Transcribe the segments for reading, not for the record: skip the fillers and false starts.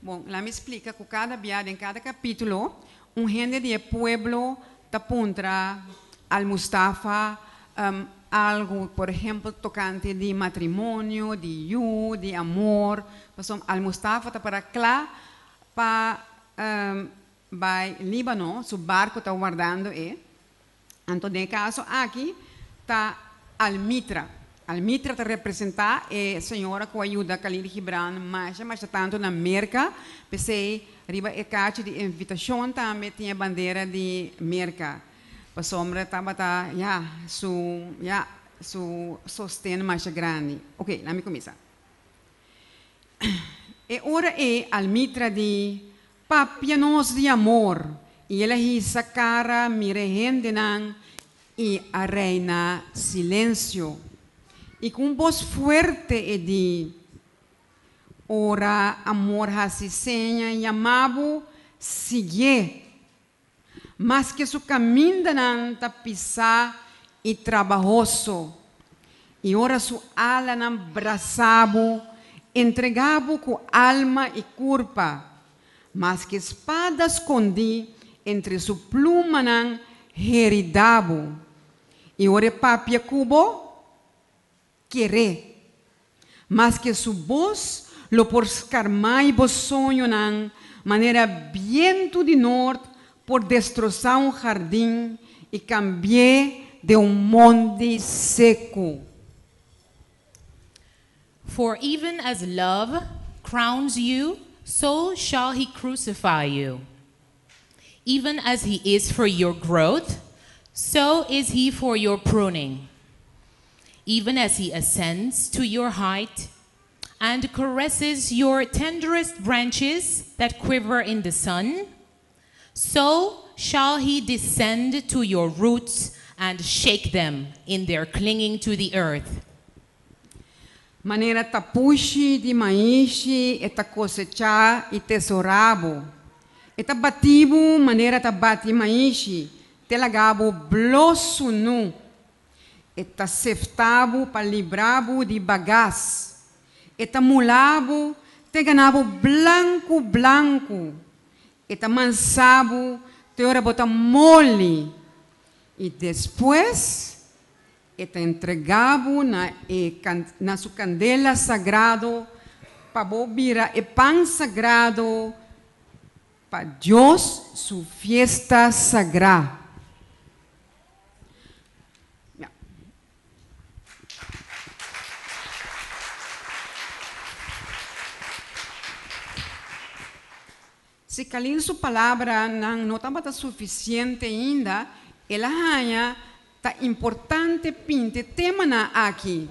Bon, laga mi splika ku kada bia den kada kapítulo, un hende di pueblo ta puntra Al Mustafa algu, por ehèmpel, tokante di matrimonio, di yu, di amor. Pasobra Al Mustafa ta para kla pa bai Líbano, su barku ta wardando e. Anto, den kaso aki, ta Almitra. Almitra ta representá e señora ku a yuda Khalil Gibran mas, mas tantu na Merka. P'esei, riba e karchi di invitashon tambe tabatin bandera di Merka. Pasobra tabata, ya, su, ya, su sosten mas grandi. Ok, laga mi kuminsá. E ora ei Almitra di papia nos di amor i el a hisa kara mira hendenan i a reina silensio. I ku un bos fuerte e di ora amor hasi seña yamabo siguié. Maske su kamindanan ta pisá i trabahoso. I ora su alanan brasabo, entregabo ku alma i kurpa. Maske spada skondí entre su plumanan heridabo. I ora papia ku bo, kere. Maske su bos lo por skarmai bo soñonan, manera bientu di nort por destrosá un hardin i kambi'é den un mondi seku. For even as love crowns you, so shall he crucify you. Even as he is for your growth, so is he for your pruning. Even as he ascends to your height and caresses your tenderest branches that quiver in the sun, so shall he descend to your roots and shake them in their clinging to the earth. Manera tapushi di maishi e ta kosechá i tesorabo. E ta batibo manera ta bati maishi, te lagabo blo sunu. E ta seftabo pa librabo di bagas. E ta mulabo te ganabo blanku blanku. E ta mansabo te ora bo ta moli. I despues e ta entregabo na, e, na su kandela sagrado pa bo bira e pan sagrado pa Dios su fiesta sagrado. Ja. Si Khalil su palabranan no tabata sufisiente ainda, el a haña ta importante pinta temanan aki.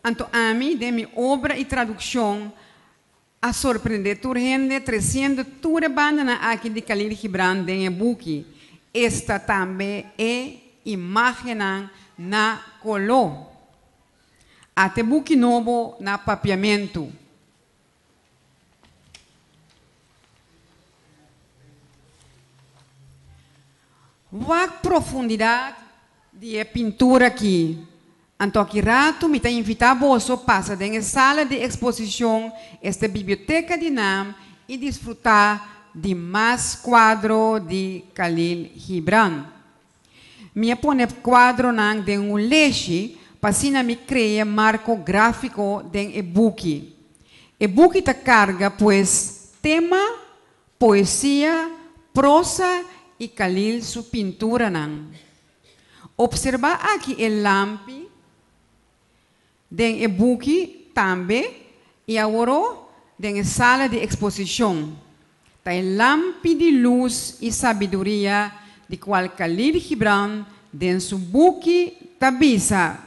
Anto ami, den mi obra i tradukshon, a sorprendé tur hende tresiendo tur bandanan aki di Khalil Gibran den e buki. Esta tambe e imágennan na koló. Ata e buki nobo na papiamentu. Wak profundidat di e pintura aki. Anto aki ratu mi ta invitá boso pasa den sala di eksposishon, esta biblioteka di NAM i disfrutá di mas kuadro di Khalil Gibran. Mi a pone kuadronan den un leshi pa asina mi krea marko gráfiko den e buki. E buki ta karga pues tema, poesia, prosa i Khalil su pinturanan. Opservá aki e lampi den e buki tambe i awor den sala di eksposishon. Ta e lampi di lus i sabiduria di kual Khalil Gibran den su buki ta bisa.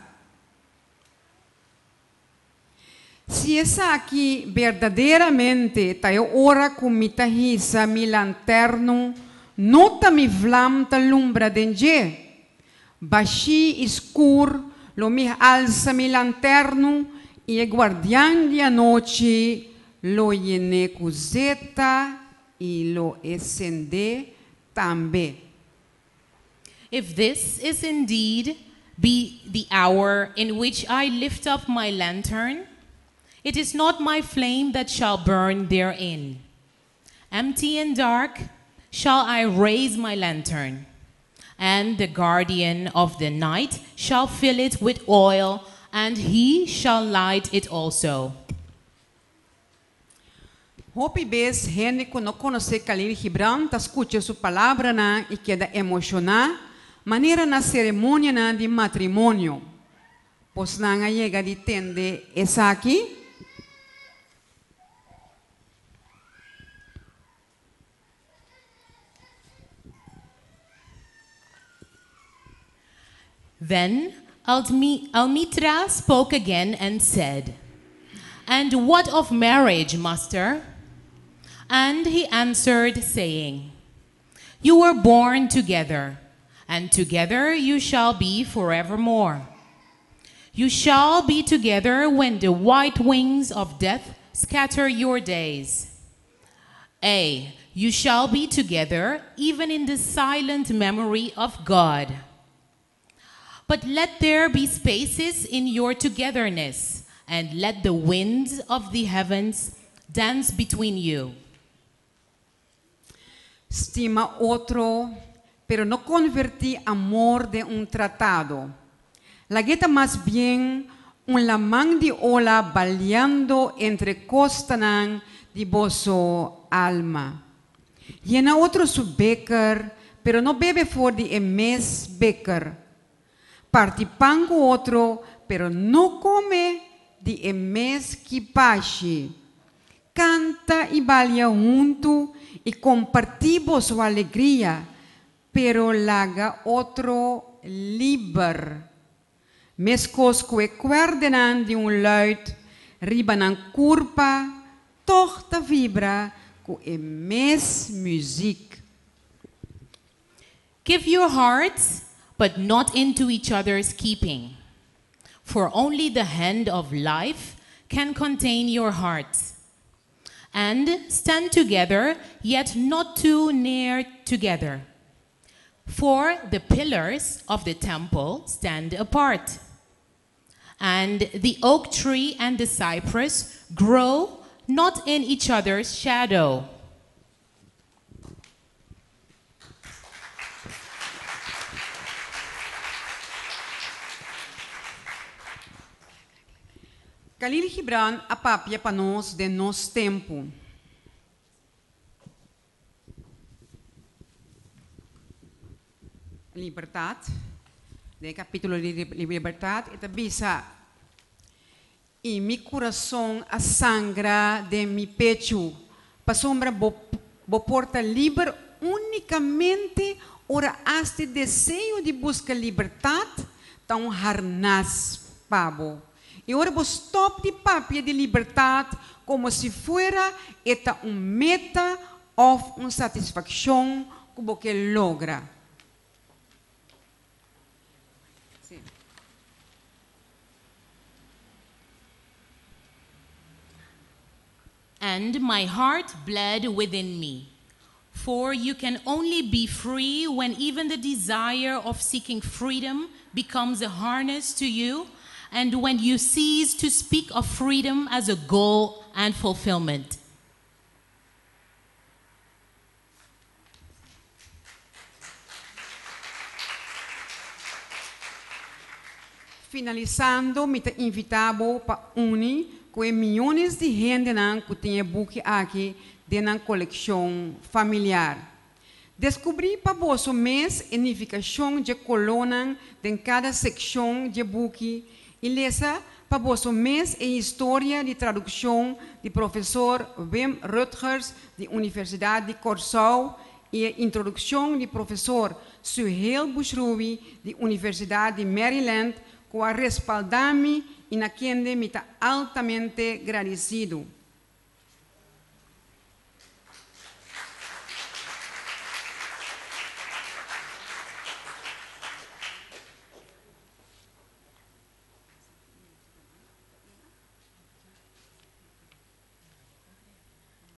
Si esaki berdaderamente ta e ora ku mi ta hisa mi lanternu, no ta mi vlam ta lumbra den dje. Bashí i skur lo mi alsa mi lanternu i e guardian di anochi lo yen'é ku zeta i lo e send'é tambe. If this is indeed be the hour in which I lift up my lantern, it is not my flame that shall burn therein. Empty and dark shall I raise my lantern, and the guardian of the night shall fill it with oil, and he shall light it also. Hopi bes hende ku no konosé Khalil Gibran ta skucha su palabranan i keda emoshoná, manera na seremonianan di matrimonio. Bosnan a yega di tende esaki? Then Almitra spoke again and said, And what of marriage, master? And he answered, saying, You were born together, and together you shall be forevermore. You shall be together when the white wings of death scatter your days. A, you shall be together even in the silent memory of God. But let there be spaces in your togetherness, and let the winds of the heavens dance between you. Stima otro, pero no konvertí amor den un tratado. Lag'é ta mas bien un laman di ola baliando entre kostanan di boso alma. Yena otro su beker, pero no bebe for di e mes beker. Parti pan ku otro, pero no kome di e mes kipashi. Kanta i balia huntu i kompartí boso alegria, pero laga otro liber. Meskos ku e kuèrdenan di un luit riba nan kurpa tòg ta vibra ku e mes muzik. Give your hearts, but not into each other's keeping. For only the hand of life can contain your hearts. And stand together, yet not too near together. For the pillars of the temple stand apart. And the oak tree and the cypress grow not in each other's shadow. Khalil Gibran a papia pa nos den nos tempu. Libertat, Den e kapítulo di libertat e ta bisa, I mi kurason a sangra den mi pechu, pasobra bo bo por ta liber únikamente ora asta e deseo di buska libertat ta un harnas pa bo. I ora bo stòp di papia di libertat komo si fuera e ta un meta òf un satisfakshon ku bo ke logra. Sí. And my heart bled within me. For you can only be free when even the desire of seeking freedom becomes a harness to you, and when you cease to speak of freedom as a goal and fulfillment. Finalisando, mi ta invitá bo pa uni ku e miónes di hendenan ku tin e buki aki den nan kolekshon familiar. Deskubrí pa boso mes e nifikashon dje kolónan den kada sekshon dje buki i lesa pa boso mes e historia di tradukshon di profesor Wim Rutgers di Universidat di Kòrsou i e introdukshon di profesor Suhail Bushruwi di Universidat di Maryland ku a respaldá mi i na kende mi ta altamente gradisidu.